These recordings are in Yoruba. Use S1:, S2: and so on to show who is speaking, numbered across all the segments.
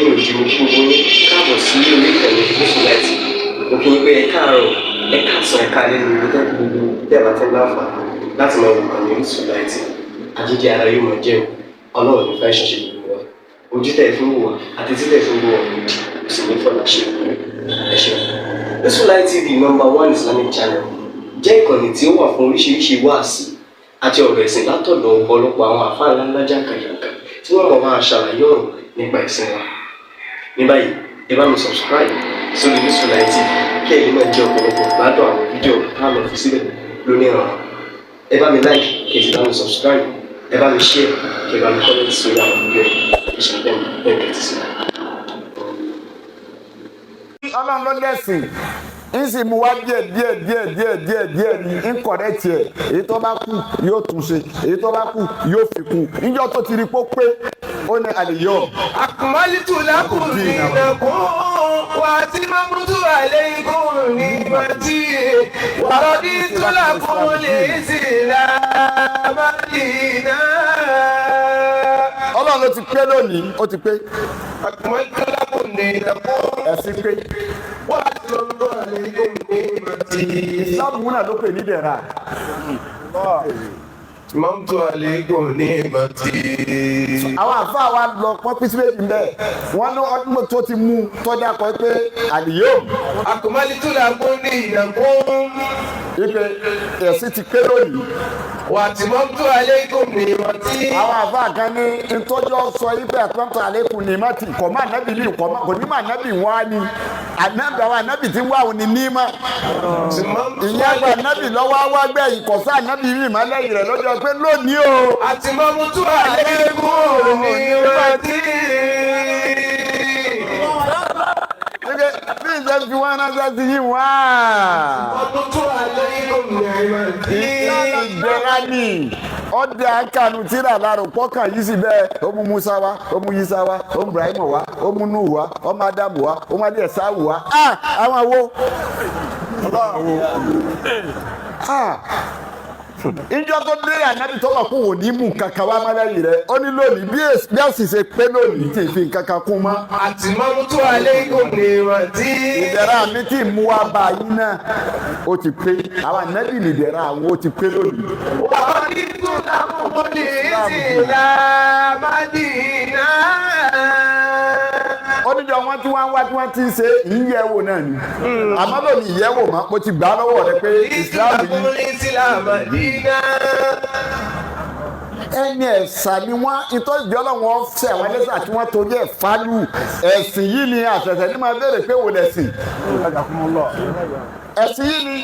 S1: Ẹ̀yin òjì, mo kí gbogbo yín káàbọ̀ sí orí ìkànnì Orísun Light. Mo kí yín pé ẹ káàárọ̀, ẹ káàsán, ẹ káalẹ́ ní gbogbo gbogbo tẹ́ ẹ bá ti ń láǹfààní láti máa wò ìkànnì Orísun Light. Àjíjẹ ara yóò máa jẹun. Ọlọ́run ní fẹ́ ṣẹṣẹ gbogbo wa. Ojú tẹ̀ fún wò wá àti títẹ̀ fún wò wá òdì kò sì ní fọlá ṣe. Ẹ ṣeun. Orísun Light TV, number one Islamic channel, jẹ́ ìkànnì tí ó wà fún oríṣiríṣi wáàsí àti ọ̀rọ̀ ẹ̀sìn látọ̀dọ̀ ọ̀pọ̀lọpọ̀ àwọn àfáà ńláńlá jàǹkàjàǹkà tí wọ́n mọ̀ máa ṣàlàyé ọ̀rọ̀ nípa ẹ̀sìn wa. Ní báyìí, ẹ bá mi subscribe sórí Orísun Light TV kí ẹ̀yin náà jẹ́ ọ̀pọ̀lọpọ̀ gbádùn àwọn fídíò tá a lọ fi síbẹ̀ lónìí ọ̀rọ̀. Ẹ bá mi like, kí ẹ sì bá mi subscribe, ẹ bá mi share, kí ẹ bá mi comment sórí àwọn fídíò yìí. Ẹ ṣe bẹ́ẹ̀ bẹ́ẹ̀ tẹ́tí sí.
S2: Ọlọ́run ló lẹ́sìn, ń sì mú wá díẹ̀ díẹ̀ díẹ̀ díẹ̀ díẹ̀ díẹ̀ ní ń correct ẹ̀. Èyí tó bá kù, yóò tún ṣe. Èyí tó bá kù, yóò fi kún. Níjọ́ tó ti rí pó pé, ó ní àlèyọ.
S3: أكملت لكم دينكم وأتممت عليكم نعمتي ورضيت لكم الإسلام دينا.
S2: Ọlọ́run ló ti pé lónìí, ó ti pé.
S3: أكملت لكم دينكم
S2: Ẹ̀sìn pé.
S3: وأتممت عليكم نعمتي.
S2: Ìsìlámù náà ló pè ní dẹ̀ra.
S3: أتممت عليكم نعمتي.
S2: Àwọn àfáà wa lọ pọ́n pín sí méjì ń bẹ́ẹ̀. Wọ́n ní ọdún tó ti mú tọ́jà kọ́ pé àlèyé
S3: أكملت لكم دينكم
S2: ipe ẹ̀sìn ti pé lónìí.
S3: وأتممت عليكم نعمتي.
S2: Àwọn àfáà kan ní ntọ́jọ́ sọ ipe أتممت عليكم نعمتي kọ̀ má nábì ní kọ̀ má kò ní má nábì wá ní ànábì. Àwọn ànábì tí ń wá òun ní nímọ̀. Ìyẹn gba ànábì lọ́wọ́ wá gbẹ̀yìn, kọ̀ sí ànábì mi má lẹ́yìn rẹ̀ lọ́jọ́ pé lónìí o.
S3: أتممت عليكم نعمتي.
S2: Bí ìṣe fi wọ́n ránṣẹ́ sí yín wá.
S3: أتممت عليكم نعمتي.
S2: Ìgbéra ni ọdẹ akanu tíra lárò pọ́kàn yìí sì bẹ́ẹ̀. Ó mú Musa wá, ó mú Yisa wá, ó mú Ibrahim wá, ó mú Nuhu wá, ó mú Adamu wá, ó mú adìẹ sáwù wá. Ah, àwọn wo? Ah, ìjọ tó dé, ànábì tó wà kó wò ní mú kankan wá mọ́lẹ́yìn rẹ̀, ó ní lónìí bí èsì ṣe pé lónìí tí ì fi nǹkan kan kún mọ́.
S3: أتممت عليكم نعمتي.
S2: Ìdẹ̀ra mi tí mú wá bá yín náà, ó ti pé. Àwọn ànábì nìdẹ̀ra àwọn, ó ti pé lónìí.
S3: ورضيت لكم الإسلام دينا.
S2: Oníjọ wọn tí wọn wá tí wọn ti ń ṣe ìyẹ̀wò náà ni, àmọ́ lónìí ìyẹ̀wò mọ́, mo ti gbà á lọ́wọ́ rẹ pé Ìsìláàmù
S3: لكم
S2: yìí.
S3: الإسلام دينا.
S2: Ẹni ẹ̀sà ni wọ́n ìtọ́jú. Ọlọ́wọ́n fẹ́ àwọn ẹlẹ́sà tí wọ́n torí ẹ̀ fálù ẹ̀sìn yìí ni. Àṣẹ̀ṣẹ̀ ní máa béèrè pé wò lẹ̀sìn. Ẹ̀sìn yìí ni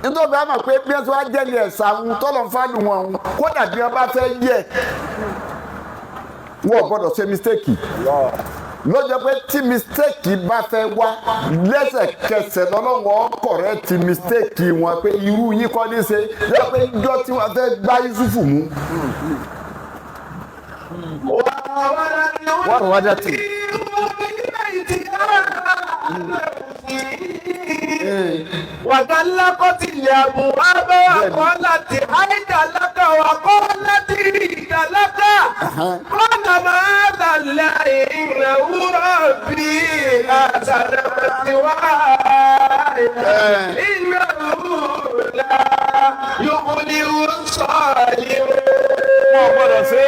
S2: nítorí wọ́n mọ̀ pé bí wọ́n ti wá jẹ́ ní ẹ̀sà àwọn tọ́lọ̀ ń fálù wọn òun, kódà bí wọ́n bá fẹ́ yẹ, wọ́n ò gbọ́dọ̀ ṣe mistake. Lọ́jọ́ pé tí mistake bá fẹ́ wá, lẹ́sẹ̀kẹsẹ̀ lọ́lọ́wọ́ correct mistake wọn pé irú yín kọ́ ní ṣe lọ́jọ́ pé ìjọ tí wọ́n fẹ́ gbá Yusufu mú.
S3: Wọ́n
S2: wá dàtí.
S3: وغلقت الأبواب وقالت هيت لك وقالت هيت لك. قال معاذ الله، إنه ربي أحسن مثواي، إنه لا يفلح الظالمون.
S2: Wọ́n gbọ́dọ̀ ṣe.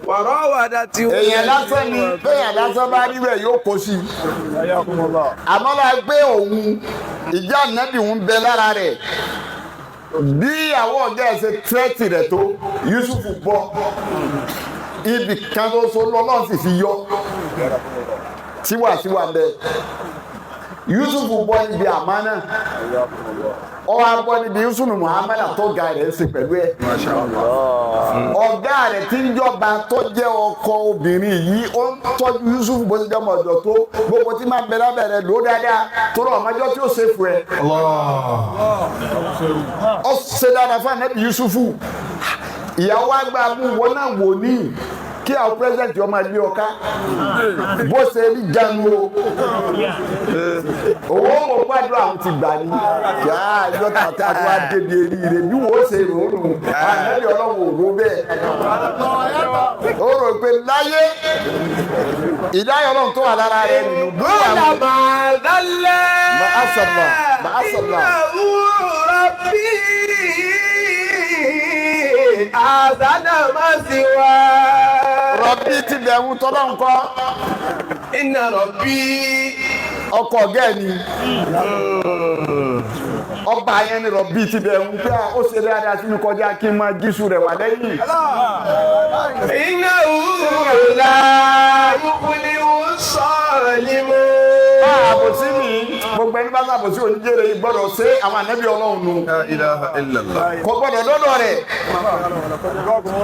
S3: وراودته.
S2: Èèyàn lásán ni. Bẹ́ẹ̀ lásán bá rí bẹ́ẹ̀, yóò kó sí i. Àmọ́ la gbé òun ìjà nẹ́bí ń bẹ lára rẹ̀. Bí àwọn ọ̀gá ẹ̀ ṣe tírẹ́tì rẹ̀ tó, Yusuf bọ́ ibì kan tó so lọ́lọ́ sì fi yọ tíwàtíwà bẹ́ẹ̀. Yusuf bọ́ níbi àmánà, ọwọ́ abọ́ níbi Yusuf Muhammad tó ga rẹ̀ ń ṣe pẹ̀lú ẹ̀. Ọ̀gá rẹ̀ tí ń jọba tó jẹ́ ọkọ obìnrin yìí, ó ń tọ́jú Yusuf bó ṣe jọmọ ọ̀dọ̀ tó gbogbo tí máa ń bẹ lábẹ́ rẹ̀ ló dáadáa tó rọ̀ ọmọjọ́ tí ó ṣe fún ẹ. Ó ṣe dáadáa fún ànábì Yusufu. Ìyàwó àgbà mú wọn náà wò ní Kí àwọn president ọmọ ilé ọká bó ṣe rí jánu o, owó mo gbàdúrà àwọn ti gbà ní yàrá ìjọ tàtà tó wá débi eríire bí wọ́n ṣe rò ó nù. Ànábì Ọlọ́run ò rò bẹ́ẹ̀. Ó rò pé láyé ìdáyọ̀ Ọlọ́run tó wà lára rẹ̀ nínú
S3: قال معاذ الله.
S2: معاذ الله، معاذ الله.
S3: إنه ربي أحسن مثواي.
S2: ربي ti bẹ̀rù tọ́lọ́ nǹkan.
S3: إن ربي
S2: Ọkọ̀ ọ̀gá ẹ̀ ni ọba yẹn ni ربي ti bẹ̀rù pé ó ṣe dáadáa sí mi kọjá kí n máa jísù rẹ̀ wà lẹ́yìn.
S3: إنه لا يفلح الظالمون.
S2: Bá àbòsí mi, gbogbo ẹni bá sàbòsí oníjèrè gbọ́dọ̀ ṣe àwọn ànábì Ọlọ́run nù.
S3: لا إله إلا الله.
S2: Kò gbọ́dọ̀ dọ́dọ̀ rẹ̀,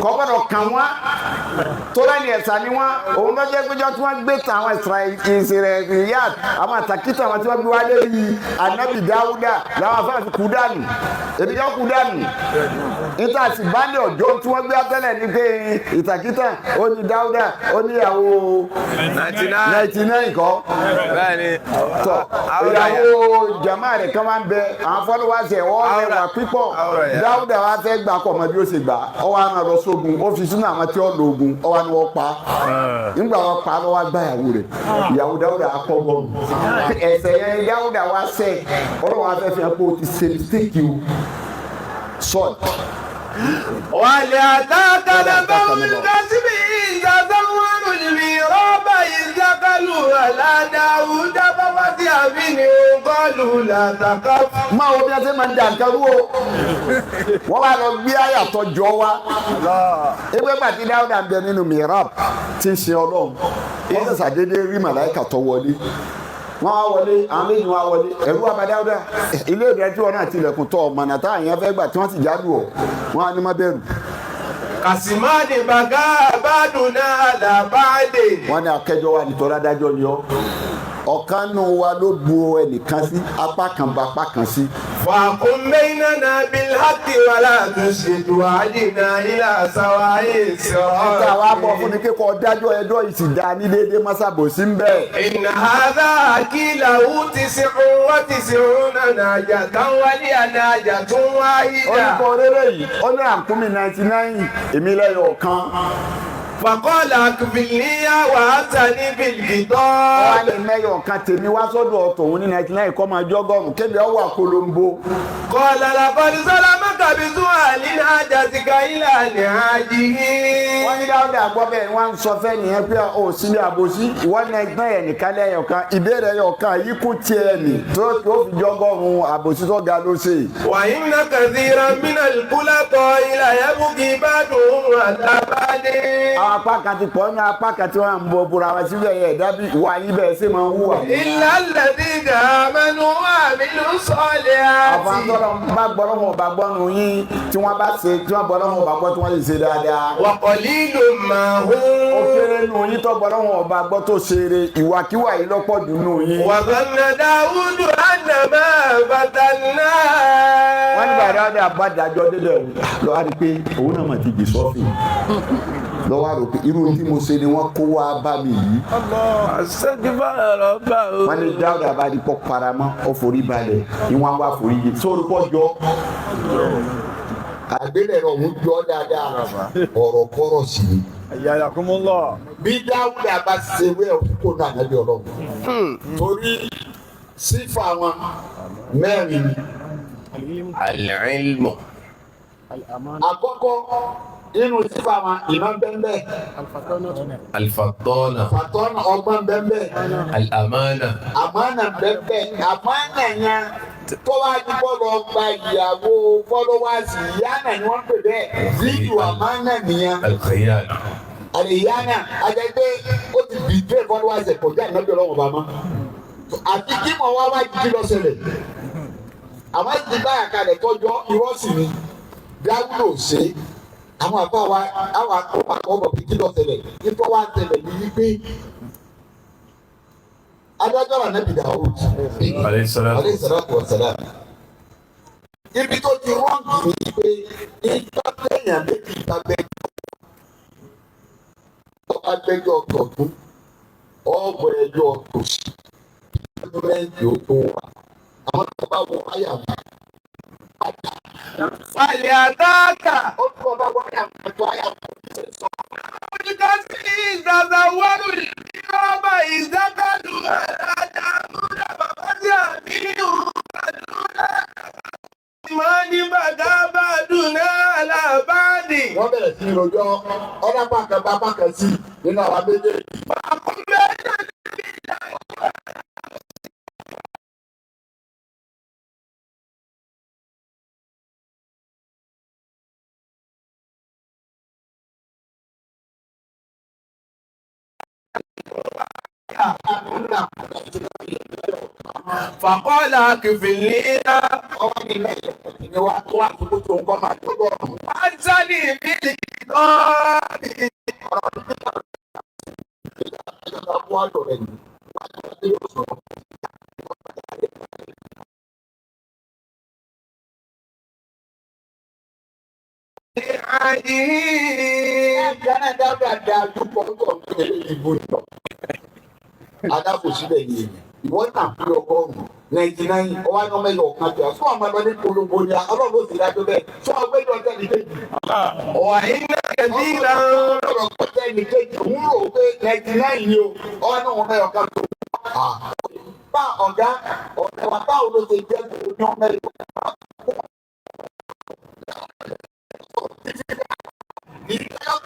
S2: kò gbọ́dọ̀ kàn wọ́n tó lẹ́nu ẹ̀sà ni wọ́n. Òun ló jẹ́ péjọ tí wọ́n gbé ta àwọn Israeliyat, àwọn àtàkìtà àwọn tí wọ́n gbé wá lérí ànábì Dáúdà làwọn afáàfin kú dànù, èmi yọ kú dànù níta sì báńdẹ̀ ọjọ́ tí wọ́n gbé tẹ́lẹ̀ ní pé ìtàkìtà ó ní Dáúdà ó níyàwó
S3: 99.
S2: 99 kọ́.
S3: Bẹ́ẹ̀ni.
S2: Tọ ìyàwó jama rẹ̀ kan máa ń bẹ àwọn followers ẹ̀ wọ́n rẹwà pípọ̀. Dáúdà wa fẹ́ gbà kọ̀ mọ́ bí ó ṣe gbà ọ wa máa lọ sógun, ó fi sínú àwọn tí ó lọ ogun, ọ wa ni wọ́n pa. Nígbà wọn pa lọ́wọ́ wá gbà ìyàwó rẹ̀, ìyàwó Dáúdà akọ́ bọ́ọ̀lù ẹ̀sẹ̀ yẹn. Dáúdà wa sẹ̀ ọlọ́wọ́ afẹ́fẹ́ fi hàn pé o ti ṣe mistake o sọ́ọ̀tì.
S3: ولأتاك نبأ الخصم إذ تسوروا المحراب إذ دخلوا على داود ففزع منهم قالوا لا تخف.
S2: Máa wo bí wọ́n ṣe máa ń da nǹkan rú o. Wọ́n wá lọ gbé àyàtọ̀ jọ wa ẹgbẹ́ gbàtí Dáúdà ń bẹ nínú mihrab tí ń ṣe Ọlọ́run, wọ́n sì ṣàdédé rí màláìkà tó wọlé. Wọ́n wá wọlé, àwọn méjì wá wọlé. Ẹ̀rú wa bá Dáúdà, ilé ìrẹ́ tí wọ́n náà tilẹ̀kùn tọ̀ ọ̀mọ̀nà táwọn èèyàn fẹ́ gbà tí wọ́n sì jádù ọ̀. Wọ́n á ní má bẹ̀rù.
S3: قسمان بغى بعضنا على بعض.
S2: Wọ́n ní akẹjọ́ wa nítorí adájọ́ ni ọ́, ọ̀kan nù wa ló bu ẹnìkan sí apá kan bá apá kan sí.
S3: فاحكم بيننا بالحق ولا تشطط واهدنا إلى سواء
S2: Níta wa bọ̀ fún
S3: الصراط.
S2: ni kíkọ́ dájọ́ ẹjọ́ yìí sì dá ní déédéé mọ́sàbòsí ń bẹ̀.
S3: إن هذا أخي له 99 نعجة ولي نعجة
S2: Ó ní
S3: واحدة.
S2: kọ́ rere yìí, ó ní àkúnmí 99, èmi lẹ́yọ̀ kan.
S3: فقال أكفلنيها وأعطني
S2: Wọ́n á
S3: بالخطاب.
S2: lè mẹ́yọ̀ kan tèmi wá sọ́dọ̀ tòun ní 99 kọ́ máa jọ́gọ́rùn kébi ọwọ́ àkolombo.
S3: قال لقد ظلمك بسؤال نعجتك إلى نعاجه.
S2: Wọ́n ní Dáúdà gbọ́ bẹ́ẹ̀, wọ́n ń sọ fẹ́ nìyẹn pé ó sílé àbòsí, ìwọ 99 ẹnìkan lẹ́yọ̀ kan, ìbéèrè ẹyọ̀ kan yìí kún tiẹ̀ nì tó tó fi jọ́gọ́rùn àbòsí tó ga ló ṣe.
S3: وإن كثيرا من الخلطاء ليبغي بعضهم على بعض.
S2: Àwọn apá kan ti pọ̀ ní apá kan tí wọ́n ń bọ bora wọn síbẹ̀ yẹn dábì ìwà yín bẹ́ẹ̀ ṣe máa ń hùwà.
S3: إلا الذين آمنوا وعملوا الصالحات.
S2: Àfàǹtọ́lọ́ bá gbọ́ lọ́wọ́ ọba gbọ́ nù yín tí wọ́n bá ṣe tí wọ́n gbọ́ lọ́wọ́ ọba gbọ́ tí wọ́n lè ṣe dáadáa.
S3: وقليل ما
S2: Ó
S3: هم.
S2: kéré nù yín tó gbọ́ lọ́wọ́ ọba gbọ́ tó ṣeré, ìwàkiwà yìí lọ́pọ̀ jù nù yín.
S3: وظن داود أن ما فتناه.
S2: Wọ́n ní bàrẹ́ ọ̀dà bá dájọ́ délẹ̀ o lọ́wọ́ á rí i pé òun náà mà ti jì sọ́fìn, lọ́wọ́ á rò pé irú tí mo ṣe ni wọ́n kó wá bá mi yìí. Wọ́n ní Dáúdà bá di pọ́ paramọ́, ó forí balẹ̀ ní wọ́n wá forí yìí sórí pọ́ jọ. Àgbélẹ̀rọ òun jọ dáadáa, ọ̀rọ̀ kọ́rọ̀ sí i.
S4: Ayakumullah.
S2: Bí Dáúdà bá ṣe wẹ́ òkú náà nàbí Ọlọ́run torí sífà wọn mẹ́rin ni.
S3: العلم.
S2: Àkọ́kọ́ inú sífà wọn, ìmọ̀ bẹ́ẹ̀.
S3: الفطانة.
S2: Fàtọ́nà, ọgbọ́n bẹ́ẹ̀.
S3: الأمانة.
S2: Àmánà bẹ́ẹ̀, àmánà yẹn tó wá ní bọ́ọ̀lù ọgbà ìyàwó followers, ìyáàna ni wọ́n pè bẹ́ẹ̀, fídíò àmánà nìyẹn.
S3: الخيانة.
S2: Àlìyáná àjẹgbẹ́ ó ti bìtẹ́ followers ẹ̀ kọjá ìnáwó ọlọ́wọ́n bá mọ́ àti kí mọ̀ wá wá jíjí lọ ṣẹlẹ̀ àmọ́ ìdí báyà kalẹ̀ tọ́jọ́ irọ́ sì ni Dáwúdò ṣe. Àwọn àbá wa àwọn akọ́pàá ọmọ pé kí lọ ṣẹlẹ̀ nípa wá ṣẹlẹ̀ ní wípé adájọ́ ànábì Dáwúd
S3: عليه الصلاة.
S2: عليه الصلاة والسلام, ibi tó ti wrong ni pé ìgbà téèyàn méjì bá bẹ Ọba gbẹ́jọ́ tọ̀tún, ọ̀bọ̀ ẹjọ́ tòsí, gọ́ọ̀mẹ̀ntì ó tó wà. Àwọn tó bá wọ àyà mi.
S3: Fàlẹ̀ àtàkà.
S2: Ó tún ọba wọ àyà mi tó àyà mi.
S3: Olùkọ́sí ìzàzàwọ́rù ìrọ́bà ìzákàlù àdáàmúdà bàbá tí àmì ìhùwàdúrà. Mọ́ ní bàtà bá dùn náà làbáàdì.
S2: Wọ́n bẹ̀rẹ̀ sí í rojọ́ ọ̀dà pàkàn bá pàkàn sí nínú àwọn méjèèjì.
S3: Àkọ́bẹ̀ Fàkọ́lá kìfìlì náà.
S2: Ọwọ́ ní ilé ni wàá tó àtúntò tó ń kọ́ máa tó bọ̀.
S3: Wájálì bílì kọ́ọ̀bì.
S2: Ìjọba kó àlọ́ rẹ̀ ní. Wàá tó yóò sọ̀rọ̀.
S3: Àdìhí.
S2: Gánà dábàá da dúpọ̀ ń tọ̀ ní ìbò ìtọ̀. Adáko síbẹ̀ ni èèyàn. Ìwọ́n náà pé 199, ọwọ́ ní ọmọ ẹ̀yọ̀ kan jọ. Fún ọmọ ẹgbẹ́ ní polongo ni ọlọ́run ló sì dájọ́ bẹ́ẹ̀. Fún ọgbẹ́jọ́ tẹ́lẹ̀ kejì.
S3: Wà iná kẹ̀bí náà.
S2: Ọlọ́run kọ́ tẹ́lẹ̀ kejì. Òun rò pé 99 ni o. Ọwọ́ ní ọmọ ẹ̀yọ̀ kan tó. Bá ọ̀gá ọ̀gá wa báwo ló ṣe jẹ́ kó ní ọmọ ẹ̀yọ̀ kan ìdájọ́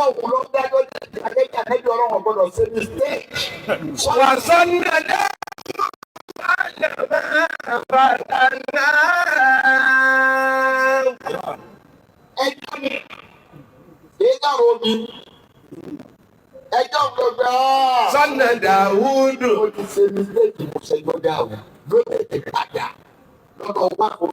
S2: òun ló dájọ́ jẹ́ àlejò ọlọ́run gbọ́dọ̀ ṣe mistake.
S3: Wà sọ́nà dá. Fàtànà.
S2: Ẹjọ́ ni èyí dàrú omi ẹjọ́ gbogbo ẹ̀.
S3: Sọ́nà Dàwúdù.
S2: Ó ti ṣe mistake mo ṣe gbọ́dọ̀ àwọn ló tètè padà lọ́dọ̀ wá kó.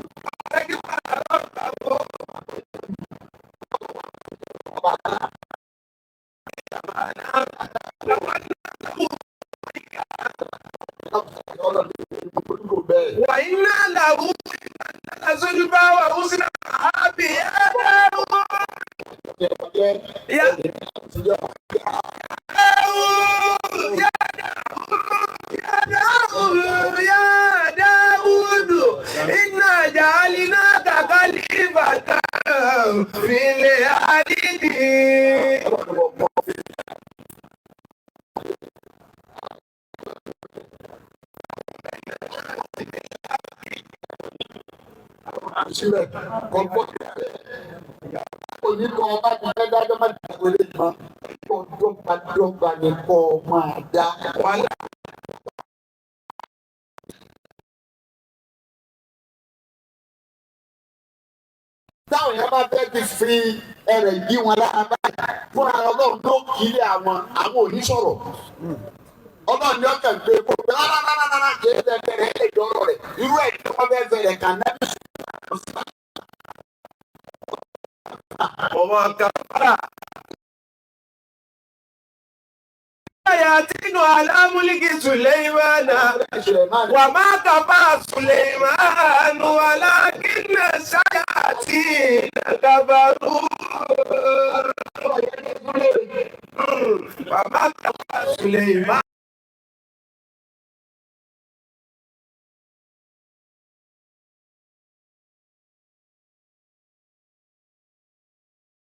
S3: Wà iná làwù. Lásòjúbá wà húsínà àbí ẹ̀rọ. Ya Dáúdù, ya Dáúdù, iná ja'alnaka khalifatan fil ardi.
S2: Sílẹ̀ kò gbọ́ oníkọ́ ọba ti fẹ́ dájọ́ má ti dàgbé lé mọ́ kó dọ́gba dọ́gba ni kó máa dá. Táwọn yẹn bá fẹ́ ti fi ẹrẹ̀ yí wọn lára báyìí fúnra ọlọ́run ló kiri àwọn àwọn onísọ̀rọ̀. Ọlọ́run ni ọkàn gbé kó rárá rárá rárá kì í ṣe bẹ̀rẹ̀ ẹ̀ lè dọ́rọ̀ rẹ̀ irú ẹ̀ tí wọ́n fẹ́ fẹ̀rẹ̀ kàn náà.
S3: Ọmọ kàfàrà. Yàtínú alámúlíkì Sùlẹ́ìmánà. Wà má kàfà Sùlẹ́ìmánù alákínà ṣáyàtì kàfàrú. Wà má kàfà Sùlẹ́ìmánù.